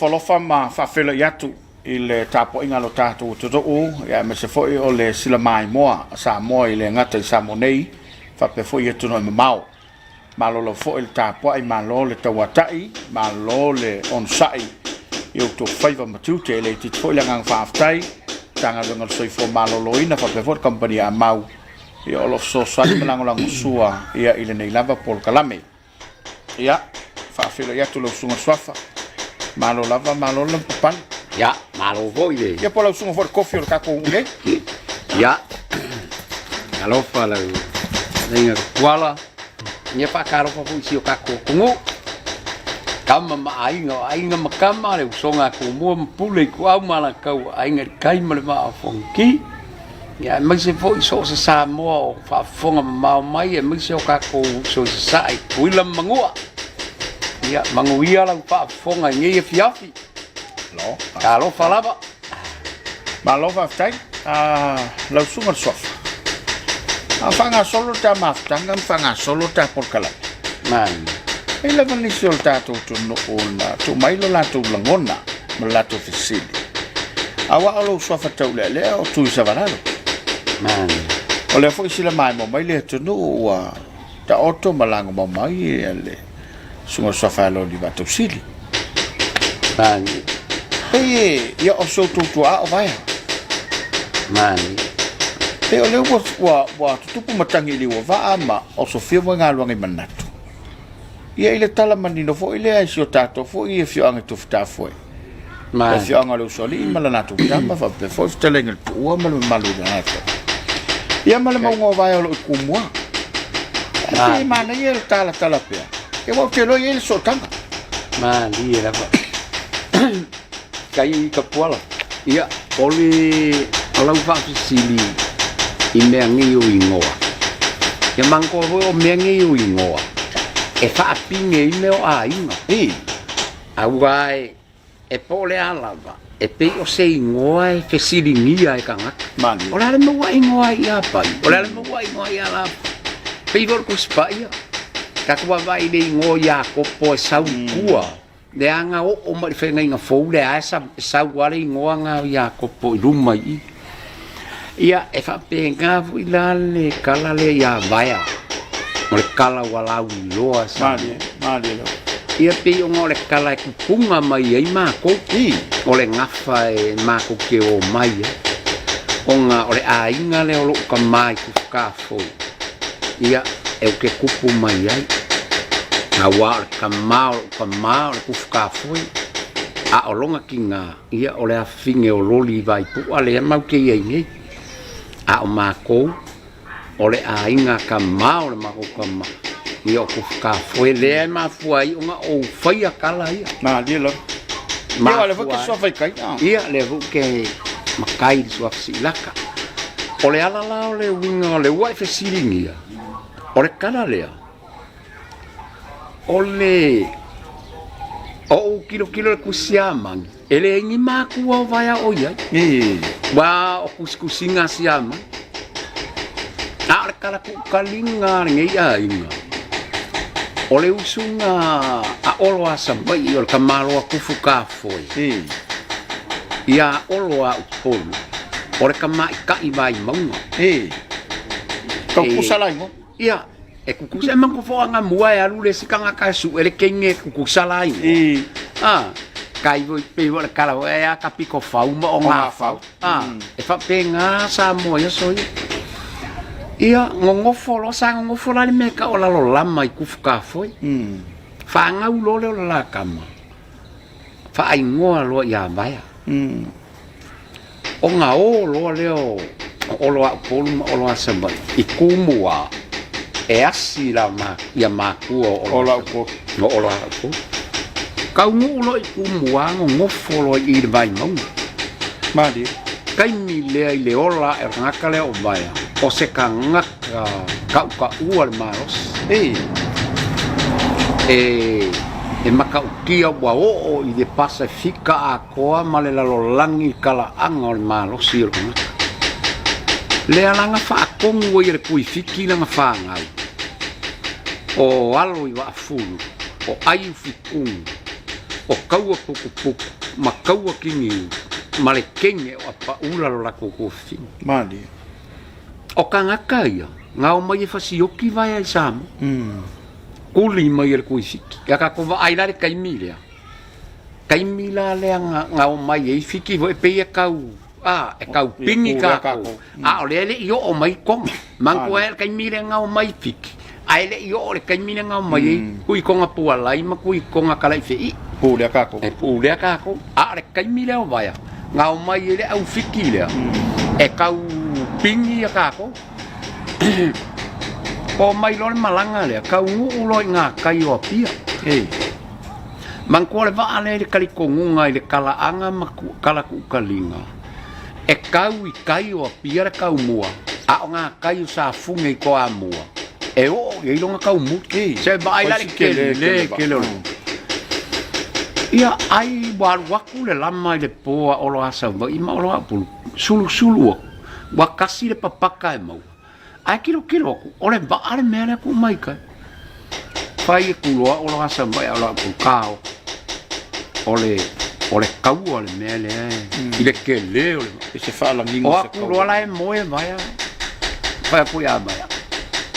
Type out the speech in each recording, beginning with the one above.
Alofalofa ma faafeiloai atu i le tapuaiga a lo tatou atunuu, aemaise foi o le silamaimoa a Samoa i le gata i Samoa nei, faapea foi i atunuu e mamao. Malo lava foi le tapuai, malo le tauatai, malo le onosai i outou faiva ma tiute. E le itiiti foi le agaga faafetai i le Matagaluega o le Soifua Maloloina faapea foi le Kamupani a Amau, ia o lo o fesoasoani ma lagolagosua i lenei lava polokalame. Ia, faafeiloai atu lau Susuga Suafa. Malo lava, malo le lavapapale. Ia, malo foi le. Ia po o lau susuga foi le kofi o le tatou nuu nei. Ia, alofa lau fetalaiga Tuala. Ia faatalofa foi i si o tatou atunuu. Tama ma aiga, o aiga ma tama, le usoga a Tumua ma Pule, Ituau ma Alataua, Aiga i le Tai ma le Vaa o Fonoti. Ia aemaise foi so o se Samoa o faafofoga mamao mai, aemaise o tatou uso i Sasae i Tutuila ma Manua. Ia manuia lau faafofoga i nei afiafi. Talofa lava. Malo faafetai. Lau Susuga i le Suafa, a faagasolo le ta mafutaga ma faagasolo le ta polokalame, e i ai lava nisi o le tatou atunuu na tuu mai lo latou lagona ma le latou fesili, aua o lou suafa taulealea o Tuisavalalo. O lea foi silamaimoa mai le atunuu ua taoto ma lagomau mai le Susuga i le Suafa Aloli Vaatausili. Pei e, ia o si outou tuaa o Vaea. Pei o lea ua tutupu matagi i Liuavaa ma osofia moegaluaga i manatu. Ia i le tala manino foi lea i si o tatou foi afioaga i Tufutafoe. Le afioaga o le Usoalii ma le latou tama faapea foi fetalaiga i le Tuua ma le mamalu i le latou. Ia ma le mauga o Vaea o lo o i Tumua. E pei e manaia le talatala pea. Ia aua ou te iloa e i ai le sootaga. Malie lava. Kai Tapuala. Ia, o le o lau faafesili i mea nei o igoa. Ia manatua foi o mea nei o igoa e faapine ai mea o aiga. I. Aua e po o le a lava, e pei o se igoa e fesiligia e tagata. Malie. O le a le mea ua igoa ai ia Pai? O le a le mea ua igoa ai ia Lapa? Pei foi o le Tusi Paia. Tatou vaavaai i le igoa o Iakopo e sau i tua. Leaga oo mai i le feagaiga fou lea e sau lava le igoa na o Iakopo i luma i i. Ia, e faapena foi la le tala lea ia Vaea, o le tala ua lauiloa sa. Malie, malie lava. Ia pei ona o le tala e tupuga mai ai matou. I. O le gafa e matou te o mai ai, ona o le aiga lea o lou tama i Tufutafoe. Ia, e ou te tupu mai ai, aua o le tama o lou tama o le Tufutafoe, a o lona tina, ia o le afafine o Loli i Vaipua lea matou te i ai nei. A o matou, o le aiga tama o le matou tama, ia o Tufutafoe lea e mafua ai ona ou faia tala ia. Malie lava. Ia, o lea foi e te suafa i tai. Ia, lea foi ou te matai i le suafa Siilaka. O le ala la o le uiga o le ua e fesiligia, o le tala lea, o le ou tilotilo i le tusi Siamani, e leai ni matua o Vaea o i ai. Aua o tusitusiga a Siamani. A o le tala tuukaliga a lenei aiga, o le usuga a Olo a Savaii o le tamaloa Tufutafoe, ia Olo a Upolu, o le tamaitai Vaimauga. Tau tutusa la igoa. Ia, e tutusa. E manatua foi anamua e alu le isi tagata e sue le teine e tutusa la igoa. Tai foi pei foi o le tala foi ae a ka pito fau ma o gafau. E faapena Samoa i aso ia. Ia, nonofo loa, sa nonofo la i le mea e tau o Lalolama i Tufutafoe. Fanau loa lea o le la tama, faaigoa loa ia Vaea. Ona o loa lea o Olo a Upolu ma Olo a Savaii i Tumua e asi la ia matua o Olo a Upolu. O Olo a Upolu. Taunuu loa i Tumua nonofo loa i i le Vaimauga. Malie. Taimi lea i le ola ae o le tagata lea o Vaea, o se tagata tautaua le malosi. E matautia ua oo i le Pasefika atoa ma le lalolagi i talaaga o le malosi o le tagata. Lea la na faatonu ai e le Tuifiti lana fanau, o alo i Vaafulu, o Aiufitunu. O kaua pukupuku ma kaua kiniu ma le kene o Apaula lo latou tuafafine. Malie. O tagata ia, na omai e fasioki vaea i Samoa. Kuli mai e le Tuifiti. Ia tatou vaai la i le taimi lea, taimi la lea na omai ai Fiti foi e pei e tau a e tau pini tatou, a o lea e le i oo mai Toga. Manatua ai le taimi lea na omai Fiti, ae le i oo le taimi lea na omai ai Tui Toga Pualai ma Tui Toga Kalaifeii. Pulea tatou. E pulea tatou. A o le taimi lea o Vaea, na omai ai le au Fiti lea e tau pini ia tatou. Omai loa le malaga lea, taunuu loa i gatai o Apia. Manatua le vaa lea i le talitonuga i le talaaga ma talatuutaliga, e tau i tai o Apia le taumua, a o gatai o Safune i Toamua, e oo i ai lona taumuli. Se vaai la i le tele tele o le... Ia, ai ua alu atu le lama i le po a Olo a Savaii ma Olo a Upolu, sulusulu atu, ua tasi le papaka e maua. Ae tilotilo atu, o le vaa le mea lea tuu mai kai. Fai atu loa o loa Savaii a o loa kao. O le o le kaua le mea lea i le tele o le vaa. Se faalagiga o atu loa la e moe vaea. Fai atu ia vaea.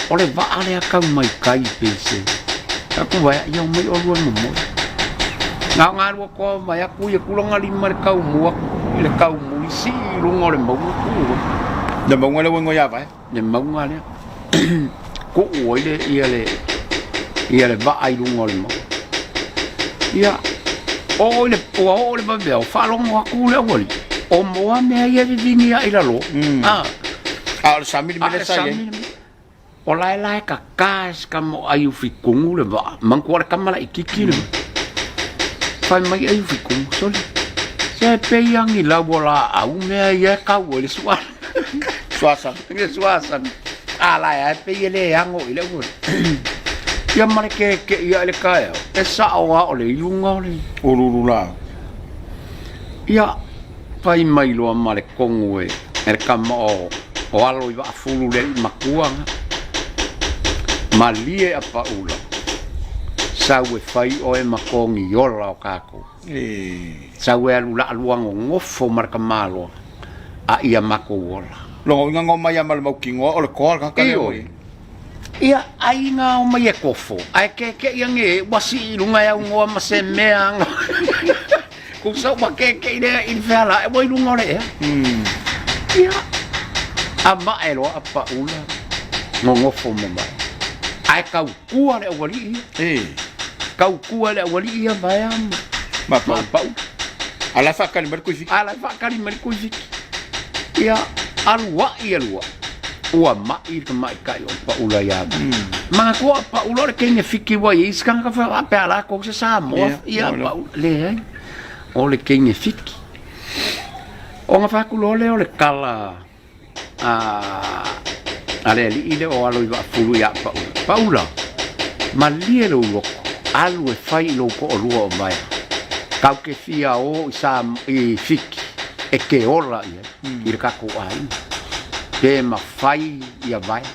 O le vaa lea tau mai kai pei se. Atu vaea ia omai olua e momoe. Na o galua toa vaea kui atu lona lima i le taumua i le taumuli sii i luga o le mauga tuu ai. Le mauga lea ua igoa ia Vaea. Le mauga lea. Tuu ai le ia le ia le vaa i luga o le mauga. Ia oo i le ua oo i le vaveao faalogo atu le aualii o moa mea ia e vivini ae i lalo. A o le sami le mea lea sa i ai. O lae la e kaka e se kama o Aiufikugu le vaa, manatua le kama laitiiti le Fai mai Aiufikugu, sole, se pei a ni lau o laau mea ia e kau ai le suasan. Suasan. Le suasan. A lae a e pei e le ago i le auala. Ia ma le keke'i ae i le taeao, e sa'o lava o le iuga o le... Uluulu laau. Ia, Fai mai loa ma le kogu e le kama o alo i Vaafulu le alii matua na. Malie Apaula, sau e fai oe ma kogi ola o tatou. Sau e alu laalua nonofo ma le tamaloa a ia matou ola. Lona uiga na omai lava ma le mautinoa o le toa le tagata lea ua i ai. Ia, ai na omai e kofo, ae keke'i ane e ua sii i luga e aunoa ma se mea ana. Kusa ua keke'i lea i le fea la, e ua i luga o le ea. Ia, a ma'e loa Apaula, nonofo ma Vaea. Ae tautua le aualii ia. Tautua le aualii ia Vaea ma Apaula. A la e faatali mai le Tuifiti. A la e faatali mai le Tuifiti. Ia, alua'i alua'i, ua ma'i le tamaitai o Apaula ia Vaea. Manatua Apaula o le teine Fiti ua i ai isi tagata faapea latou se Samoa ia Apaula. Leai, o le teine Fiti. Ona fai atu loa lea o le tala a le alii lea o alo i Vaafulu ia Paula. Paula, malie lou loto, alu e fai i lou toalua o Vaea. Tatou te fia o i Fiti e te ola i ai i le tatou aiga. Pe mafai ia Vaea.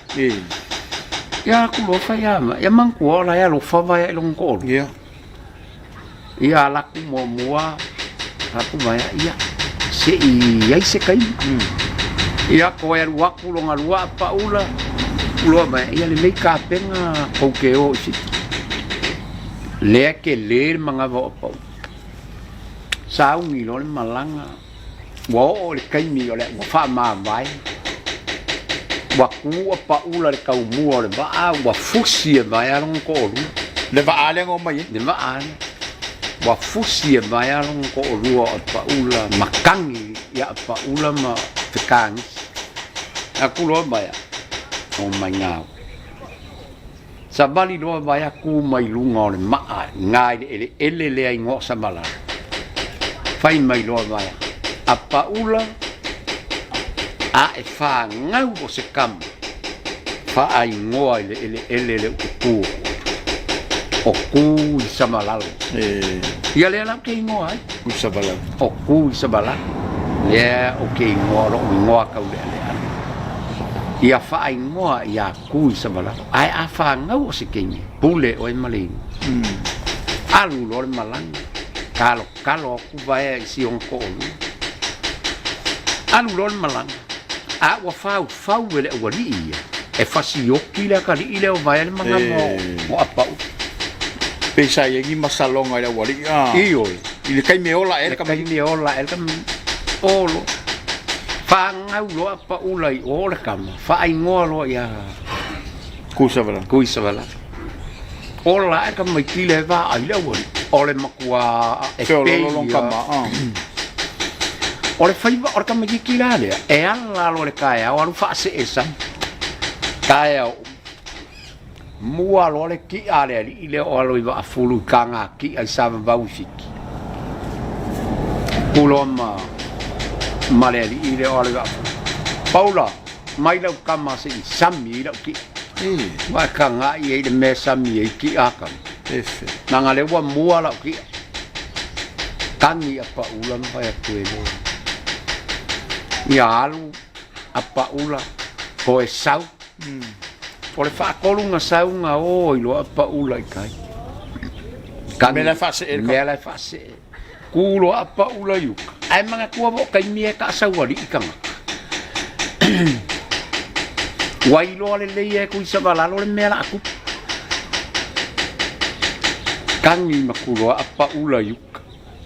Ia atu loa fai ia Vaea, ia manatua o la e alofa Vaea i lona toalua. Ia ala atu muamua atu Vaea, ia se i i ai se taimi. Ia toe alu atu lona lua a Paula, loa Vaea, ia lelei tapena tou te o i Fiti. Lea tele le manava o Paula. Sauni loa le malaga. Ua oo i le taimi o le ua faamavae, ua tu a Paula i le taumua o le vaa, ua fusi e Vaea lona toalua. Le vaa lea na omai ai? Le vaa lea. Ua fusi e Vaea lona toalua o Paula, matagi ia Paula ma fetagisi. Aku loa Vaea, omai gau. Savali loa Vaea tu mai luga o le maa ga i le eleele lea igoa o Savalalo. Fai mai loa Vaea, A Paula, a e fanau o se kama, faaigoa i le eleele lea ou te tu atu ai, o Tu i Savalalo. Ia lea la ou te igoa ai. Tu i Savalalo. O Tu i Savalalo. Lea ou te igoa, o lou igoa taulealea. Ia faaigoa ia Tu i Savalalo. Ae a fanau o se teine, pule oe ma le igoa. Alu loa le malaga. Kalokalo atu vaea i si ona toalua. Alu loa le malaga, a ua faufau e le aualii ia, e fasioti le atalii lea o vaea le magaga o Apaula. Pei sa i ai ni masaloga i le aualii, a? Ioe. I le taimi e ola ae ai le tamaitiiti. I le taimi e ola ae ai le tamaitiiti. O loa. Fanau loa Apaula i o le tama, faaigoa loa ia Tuisavalalo. Tuisavalalo. Ola ae tamaiti lea e vaai le aualii, o le matua e Feoloolo lona tama, a. O le faiva o le tamaitiiti la lea, e ala loa i le taeao alu faasee i le sami. Taeao uma. Mua loa le ti'a a le alii lea o alo i Vaafulu i taga ti'a i Savavau i Fiti. Tu loa ma ma le alii lea o alo i Vaafulu. Paula, mai lau tama se i sami ai lau ti'a. Ua e tagai ai i le mea e sami ai ti'a a tama. Efe. Leaga lea ua mua lau ti'a. Tagi a Paula ma fai atu e le. Ia alu a Paula toe sau. O le faatolu na sau na o ai loa a Paula i tai. Tagi, mea la e faasee. Mea la e faasee. Ku loa a Paula i uka. Ae manatua foi o taimi e taasaualii tagata. Ua iloa lelei e Tuisavalalo le mea la a tupu. Tagi ma ku loa a Paula i uka.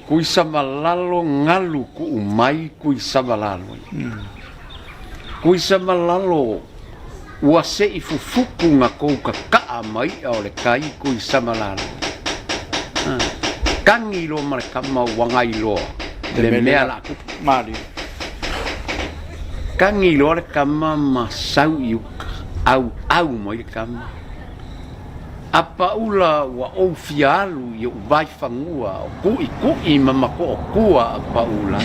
Tuisavalalo galu kuu mai Tuisavalalo. Tuisavalalo Ua seʻi fufuku na kou kakaʻa ma iʻa o le kai Tuisavalalo. Tagi loa ma le kama ua gailoa le mea la tupu. Malie. Tagi loa le kama ma sau i uka, ʻauʻau mai le kama. A Paula ua ou fia alu i oʻu vaifanua o kuʻikuʻi ma Makoʻokua a Paula.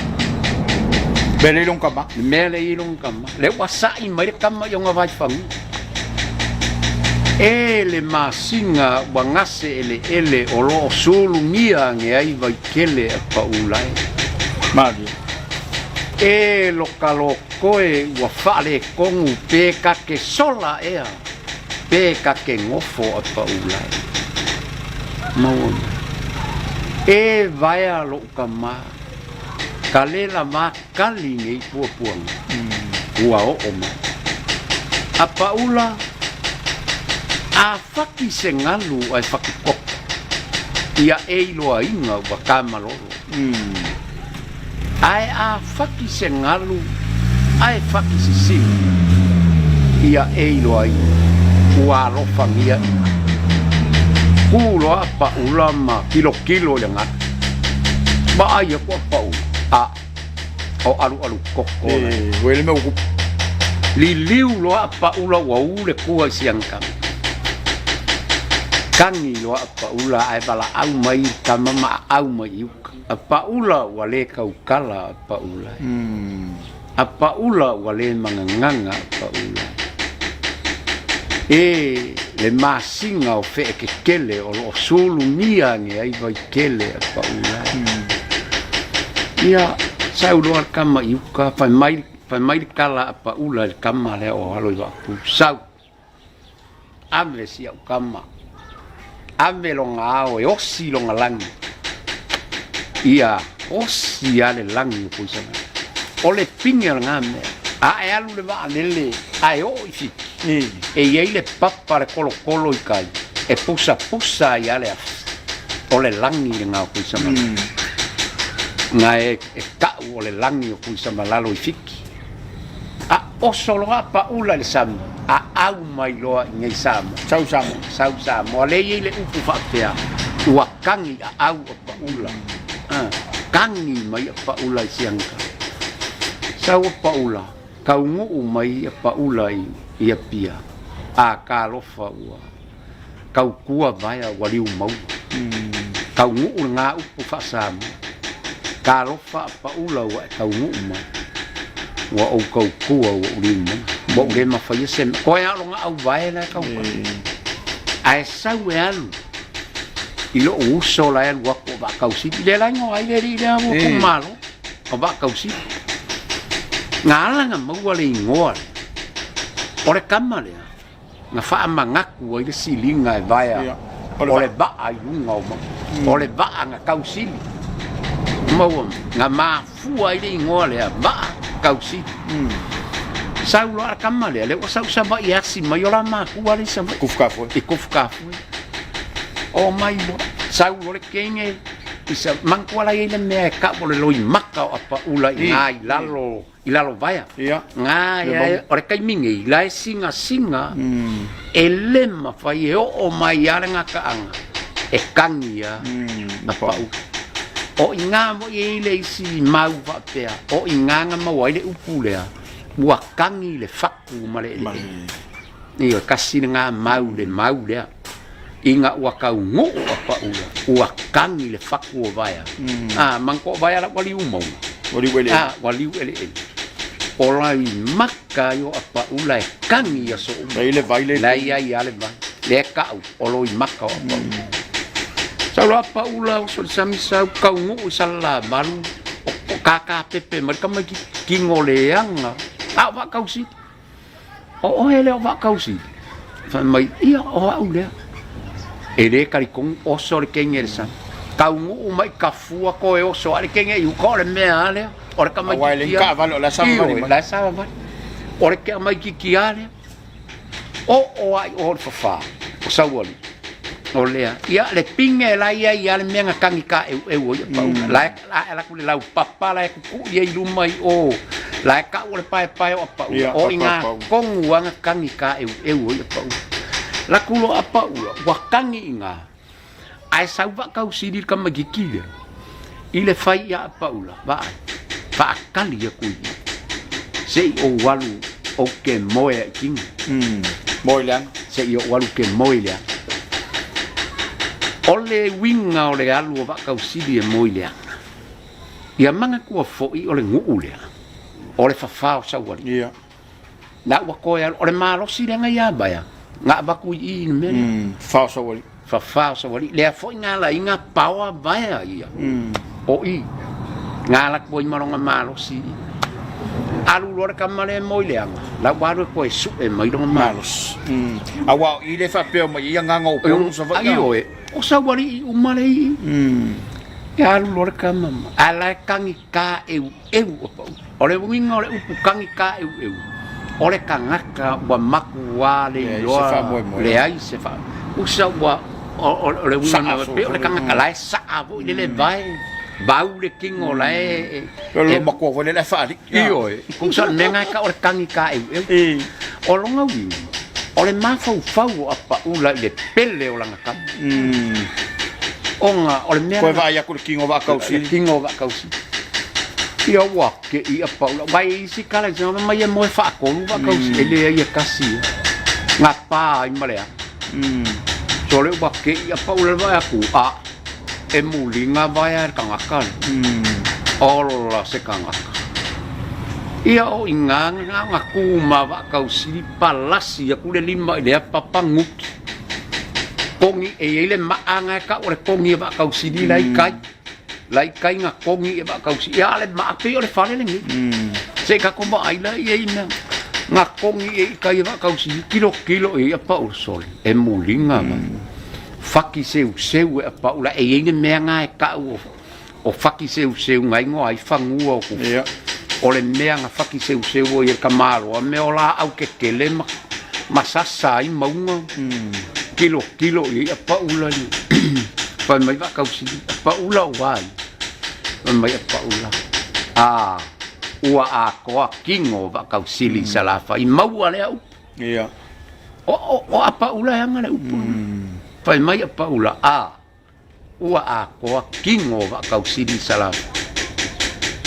Mea lea i lona tama. Le mea lea i lona tama. Lea ua saʻi mai le kama i ona vaifanua. E le masina ua gase eleele o lo o sulugia ane ai Vaitele a Paula e. Malie. E Lokalokoe ua faaletonu pe ta te sola ea. Pe ta te nofo a Paula e. Maua mai. E vaea loʻu tama, ka le lava kali nei puapuaga, ua oo mai. A Paula, a faki se galu ae faki koko, ia e iloaina ua kamalolo. Ae a faki se galu ae faki sisina, ia e iloaina ua alofagia ia. Ku loa a Paula ma kilokilo i le galu. Vaai aku a Paula, a, o alualu koko la. E, ua i le mea ua kupu. Liliu loa a Paula ua u le kua i siaga kama. Tagi loa a Paula ae valaau mai i tama ma aau mai i uka. A Paula ua le taukala a Paula e. A Paula ua le magagaga a Paula e. E le masina o feekekele o lo o sulugia ane ai Vaitele a Paula e. Ia, sau loa le tama i uka, fai mai, fai mai le tala a Paula i le tama lea o alo i Vaapu, sau. Ave si au kama, ave lona ao e osi lona lagi, ia osi a le lagi o Koisamea. O le pine o lena mea, a e alu le vaalele a e oo i Fiti, e i ai le papa le kolokolo i kai, e pusapusa ai a le afi, o le lagi lena o Koisamalalo. Na e, e kau o le lagi o Koisamalalo i Fiti. A oso loa a Paula i le sami, a au mai loa i nei Samoa. Sau Samoa. Sau Samoa. Lea e i ai le upu faapea, ua kagi a au a Paula. A, kagi mai a Paula i siaga. Sau a Paula, taunuu mai a Paula i, i Apia, a talofa ua Tautua vaea ua liu maua. Taunuu lena upu faa-Samoa. Talofa a Paula ua e taunuu mai. Ua ou tautua ua ou liu maua. Ua ou le mafaia se mea. Koe a o lona auvae la e tautua. Ae sau e alu i lou uso la e alu atu o Vaakausili. Lea la igoa ai le alii lea ua itumalo o Vaakausili. Na ala na maua le igoa lea, o le tama lea, na faamanatu ai le siliga e vaea o le vaa i luga o mauga, o le vaa na tausili. Maua na mafua ai le igoa lea Vaa Kausili. Sau loa le tama lea, lea ua sau i Savaii e asi mai o la matua lea i Savaii. Kufutafoe. I Kufutafoe. Omai loa, sau loa le teine i Sa, manatua la e i ai le mea e tau o le loimata o Apaula i ina i lalo i lalo vaea. Ia. Nga ia, o le taimi nei, la e singasinga, e le mafai e oo mai lava le gataaga e tagi a Apaula. O i ina foi e i ai le isi mau faapea, o i ina na maua ai le upu lea, ua tagi le fatu ma le eleele. Ioe, tasi lena mau le mau lea. Ina ua taunuu Apaula, ua tagi le fatu o Vaea. A, manatua o Vaea la ua liu mauga. Ua liu eleele. A, ua liu eleele. O loimata ai o Apaula e tagi i aso uma. La e i ai le vai le. La e i ai lava le vai. Lea e tau o loimata o Apaula. Sau loa Apaula oso i le sami sau taunuu i Salelavalu, o kakapepe mai le tamaitiiti, tino leaga, a o Vaakausili. O oe lea o Vaakausili? Fai mai, ia, o au lea. E le talitonu, oso le teine i le sami. Taunuu mai i Tafua toe oso ae le teine i uka, o le mea lava lea. O le tamaitiiti Aua e leai ni taavale, o la e savavali mai. Ioe, la e savavali. O le tamaitiiti lava lea. Oo lava i o le fafa o Saualii, o lea. Ia, le pine la e i ai lava le mea na tagi kāʻeuʻeu ai Apaula. La e a e alu atu i le laupapa la e tutuʻi ai i luma i o, la e tau o le paepae o Apaula, o i ina tonu lava na tagi kāʻeuʻeu ai Apaula. Alu atu loa Apaula, ua tagi i ina, ae sau Vaakausili i le tamaitiiti lea, i le fai ia Apaula, vaai, faatali atu i i, se i ou alu ou te moe ai i tino. Moe i le aga. Se i ou alu ou te moe i le aga. O le uiga o le alu o Vaakausili e moe i le aga, ia manatua foi o le nuu lea, o le fafa o Saualii. Ia. Na ua toe alu, o le malosi lea na ia Vaea, na avatu i i i le mea lea. Fafa o Saualii. Fafa o Saualii. Lea foi na ala ai na paoa Vaea ia, o i, na ala atu ai ma lona malosi i i. Alu loa le tama lea e moe i le aga, la ua alu e toe sue mai lona malosi. Malosi. Aua o i lea e faapea mai ai agaga o Upolu ma Savaii. Ioe, o Saualii uma lea i i. Ia alu loa le tama ma, ae la e tagita eueu o Paula. O le uiga o le upu tagi kāʻeuʻeu, o le tagata ua makuā le iloa, leai se faa, usa ua, o le uiga na pei o le tagata la e saʻa foi lele vae, vau le tino la e... O le matua foi lele e faalii. Ioe, usa o le mea lena e tau o le tagi kāʻeuʻeu. O lona uiga, o le mafaufau o Apaula i le pele o lana tama. Ona o le mea... Toe vaai atu i le tino o Vaakausili. Le tino o Vaakausili. Ia ua ke i Apaula. Vai e isi kala i sanga mai e moe faatolu Vaakausili. E leai e kasi ia. Nga pa ai ma le a. So le ua ke i Apaula le vaai atu, a, e muliga vaea e le tagata le. Ola se tagata. Ia o i ina na ona tu ma Vaakausili palasi atu le lima i lea papa guti. Kogi e i ai le maa na e tau o le kogi e Vaakausili la i kai. La i kai na kogi e Vaakausili. Ia a le maa pei o le fale lenei. Se i tatou vaai la i ai mea. Na kogi e i kai e Vaakausili tilotilo i ai Apaula sole e muliga vai. Faki seuseu e Apaula e i ai le mea na e tau o o faki seuseu na igoa ai fanua o Kufu. Ia. O le mea na faki seuseu ai e le tamaloa mea o laau tetele ma, ma sasa ai mauga. Tilotilo i ai Apaula i fai mai Vaakausili, Apaula ua ai? Fai mai Apaula, a, ua atoa tino o Vaakausili i Salafai, maua lea upu. Ia. O, o, o Apaula e aga le upu. Fai mai Apaula, a, Ua atoa tino o Vaakausili i Salafai,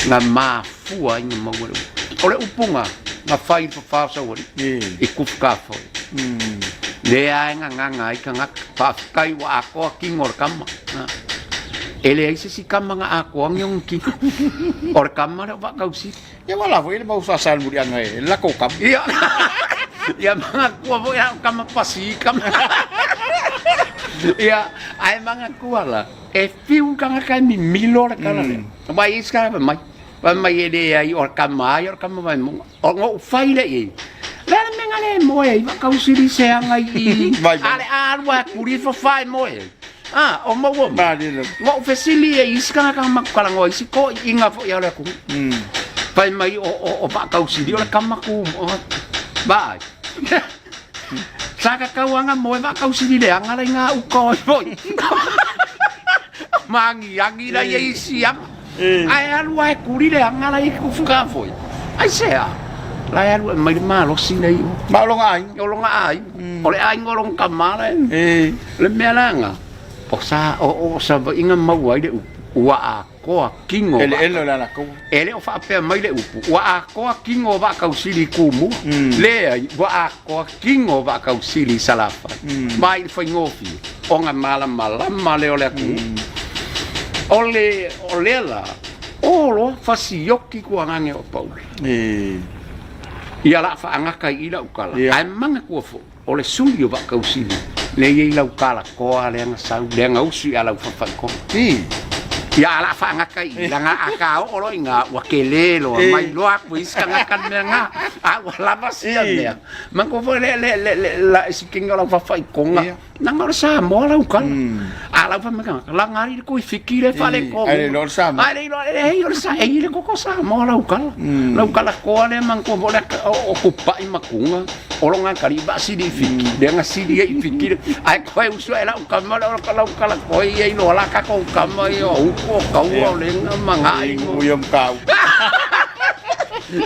na mafua ai na maua le upu. O le upu na, na fai i le fafa o Saualii, i Kufutafoe. Lea e gagaga ai tagata, faafetai ua atoa tino o le tama. E leai se isi tama na atoa ni ona tino. O le tama lea o Vaakausili. Ia ua lava foi le mau faasā i le muliaga e lako kama. Ia, ia manatua foi a o kama pasi kama. Ia, ae manatua la, e fiu tagata e mimilo le tala lea. Vai isi tagata fai mai, fai mai e leai o le kama a ia o le kama Vaimauga. O na ou fai lea i ai, le a le mea na le moe ai Vaakausili se aga i i, a le a alu lava e tuli e fafa e moe ai. A, o maua mai. Malie lava. Ua ou fesili i isi tagata na matou talanoa isi toeaiina foi a le atunuu. Fai mai o, o, o Vaakausili o le tama tu vaai. Sa tatau lava na moe Vaakausili i le aga la i gauta o ai foi. Maagiagi la i ai isi aga. Ae alu lava e tuli le aga la i Tufugafoi. Aisea? La e alu e aumai le malosi lea i o. Ma o lona aiga. O lona aiga. O le aiga o lona tama la e. O le mea la lena, o sa, o, o Savaii na maua ai le upu, ua atoa tino o Eleele o le Alataua. E le o faapea mai le upu, ua atoa tino o Vaakausili i Tumua. Leai, ua atoa tino o Vaakausili i Salafai. Ma i le faigofie, ona malamalama lea o le atunuu. O le, o lea la, o loa fasioki tuagane o Apaula. Ia o le a faagata i i lau tala, ae manatua foi, o le sui o Vaakausili lea e i ai lau talatoa lea na sau, lea na usu ia Laufafaikoga. Ia o le a faagata i i, leaga a ta oo loa i ina, ua tele loa, mai loa atu e isi tagata le mea lena, a ua lava sia mea. Manatua foi le, le, le, le, le sikiga o Laufafaikoga, Leaga o le Samoa lau tala. A lau fai mai tagata, laga alii le Tuifiti lea e faaletonu. Ae le iloa o le Samoa. Ae le iloa, leai o le Sa, e i ai le koko Samoa lau tala. Lau tala toa lea manatua foi lea o Tupai ma Tuna, o lona atalii vaasili i Fiti, lea na sili ai i Fiti le, ae toe usu ae lau tama lea o lau tala toa ia iloa la tatou tama ia o upu o taua o lega ma gai. Ia matau.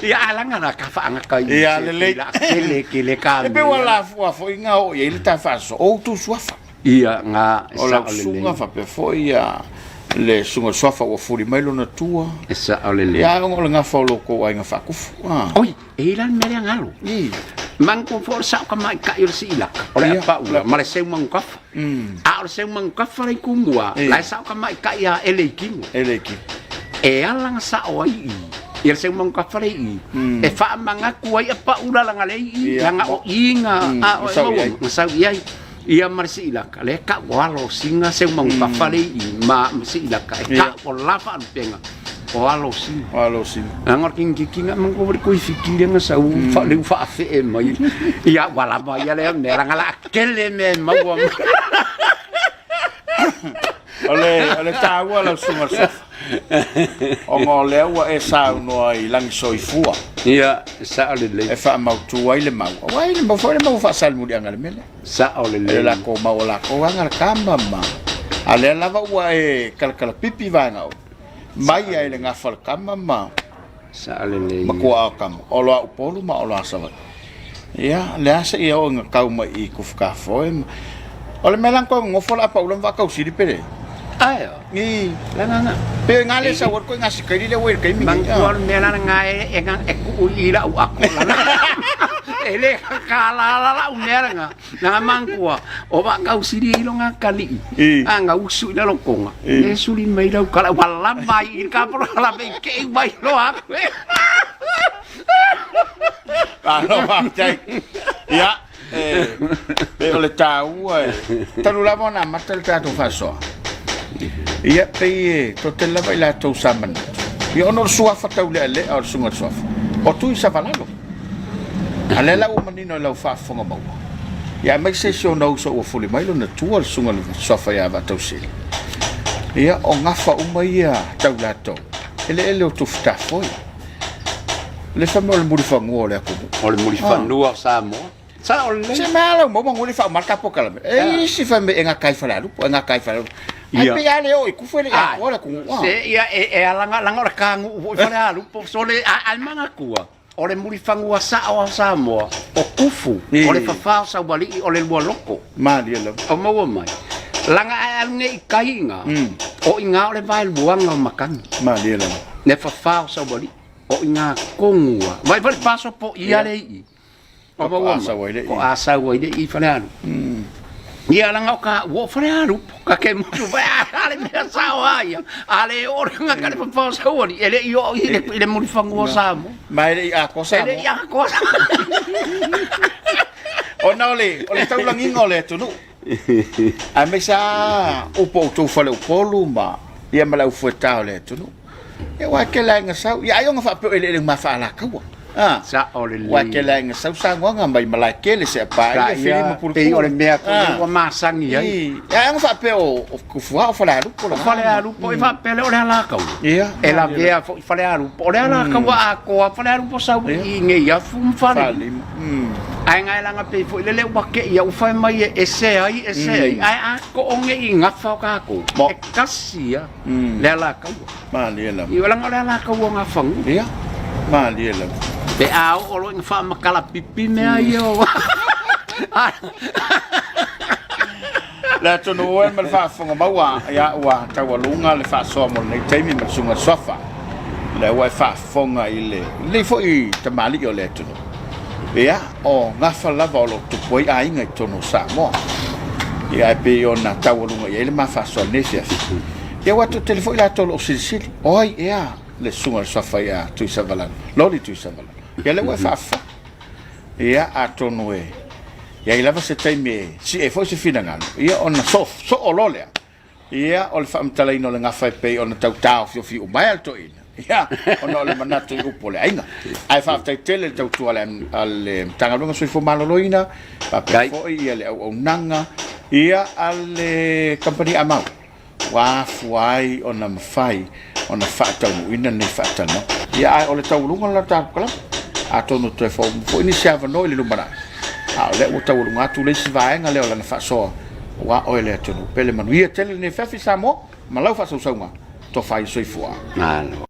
Ia ae laga la ka faagata i Ia lelei. La tele tele ka. E pe ua lafua foi nga oo i ai le ta faasoa o outou suafa. Ia nga O lau susuga faapea foi ia le susuga o le suafa ua fuli mai lona tua. E sao lelei. Ia ona o le gafa o lo outou aiga faakufu. Ah. Oi, e i ai la le mea lea galo. I. Manatua foi o le sao tamaitai o le siilaka, o le apaula ma le seu manukafa. A o le seu manukafa le itumua, la e sao tamaitai a e le i kino. E le i kino. E ala na sao ai i ia le seu manukafa le i, e faamanatu ai apaula laga le i, laga o i na a o e maua na sau i ai. Ia ma le siilaka, lea e tau o alo o Siga seu manukafa le i ma siilaka, e tau o la faalupega o alo o Siga. O alo o Siga. Leaga o le kigikigiga manatua foi le Tuifiti lea na sau leu faafee mai. Ia ua lava ia lea mea leaga o le a tele mea e maua mai. O le, o le taua lau susuga i le Suafa, ona o lea ua e saunoa i lagi soifua. Ia, e sao lelei. E faamautu ai le mau. Aua e le mau foi le mau faasalimuliaga i le mea lea. Sao lelei. E le latou mau o latou aga le tama ma. A lea lava ua e kalakalapipi vaega o. Mai ai le gafa o le tama ma. Sao lelei. Ma kuaa o tama. O loa Upolu ma o loa Savaii. Ia, lea se ia o nga kau mai i Kufutafoe. O le mea la koe ngofo la paula ma kausili pele. Ae. I. La nga nga. Pe nga le sa ko nga sikaili le wei kai mi. Mang kua le mea la nga e e nga e ku i la u ako la. E le ka la la la u mea la nga. Na mangua, o wa kau siri i longa kali'i. A nga usu i lalo konga. E suli mai lau kala, ua lava i i ka polo la me ke i mai loa aku. Malo faafetai. Ia, e, e o le taua e, talu lava ona amata le tatou faasoa. Ia, pei e toatele lava i latou sa manatu. Ia, ona o le suafa taulealea o le susuga i le suafa, o Tuisavalalo. A lea la ua manino i lau faafofoga maua, ia aemaise si ona uso ua fuli mai lona tua le susuga i le suafa ia Vaatausili. Ia, o gafa uma ia tau latou, eleele o Tufutafoe. Le fai mai o le mulifanua o le atunuu. O le mulifanua o Samoa. Sao lelei. Se mea lau maua nguli faauma le tapo kalame. E isi fai mai e gata i Falealupo, e gata i Falealupo. Ai pei a le oo i Kufu e le i atoa le atunuu. Se ia e, e ala langa o le kanu'u foi Falealupo. So le a, ai manatua. O le mulifanua sao o Samoa, o Kufu, o le fafā o Saualii, o le Lualoko. Malie lava. O maua mai. Laga ae alu nei i tai iga, o iga o le vaeluaga o matagi. Malie lava. Le fafā o Saualii, o iga tonu lava. Vaai foi le paso poia le i. O maua mai. Ko Asau ai le i Falealupo. Ia laga o ka ua o Falealupo. Ka ke motu vai a le mea sao a ia. A le o le ngaka le fafā o Saualii, e le i oo i le, i le mulifanua o Samoa. Ma e le i atoa Samoa. E le i atoa Samoa. Ona o le, o le taulagiga o le atunuu. Aemaise lava upu o outou faleupolu ma, ia ma le aufueta o le atunuu. Ia aua e tele lava ina sau. Ia ai ona faapea o eleele ma faalataua. Ah. Sao lelei. Ua tele ai na sau saunoaga mai Malaekele seia paia Fili ma Pulupulu. Pei o le mea foi lea ua masani ai. Ia, ana faapea o Tufuao o Falealupo lena. O Falealupo e faapea lea o le Alataua. Ia. E lavea foi Falealupo. O le Alataua atoa Falealupo sau i Neiafu ma Falelima. Ae gaelaga pei foi lele ua tei ua fai mai e ese ai ese ai. Ae a too nei i gafa o tatou, e tasi lava le Alataua. Malie lava. Ia leaga o le alataua o Gafanua. Ia, malie lava. Pe a oo loa ina faamatalapipi mea ia o... Le atunuu e ma le faafofoga maua, ia ua taualuga le faasoa mo lenei taimi ma le susuga i le Suafa. O lea ua e faafofoga i le lenei foi tamalii o le atunuu. Ia, o gafa lava o lo o tupu ai aiga i totonu o Samoa. Ia, ae pei ona taualuga i ai le ma faasoa i lenei afiafi. Ia, ua toatele foi latou o lo o silisili, o ai ea le susuga i le Suafa ia Tuisavalalo, Loli Tuisavalalo. Ia, lea ua e faafofoga. Ia, atonu e i ai lava se taimi e sii ai foi se finagalo, ia ona soo loa lea. Ia, o le faamatalaina o le gafa e pei ona tau taofiofi uma ai a le toeaina, ia, ona o le manatu i upu o le aiga. Ae faafetai tele le tautua a le Matagaluega o Soifua Maloloina, faapea foi ia le auaunaga ia a le Kamupani Amau, ua afua ai ona mafai ona faataunuuina lenei faatalanoaga. Ia, ae o le taualuga lena o le tatou kalama. Atonu e toe fou foi nisi avanoa i le lumanai, a o lea ua taualuga atu le isi vaega lea o lana faasoa aua oe le atunuu. Pele manuia tele lenei afiafi Samoa ma lau faasausauga. Tofa i le soifua. Malo.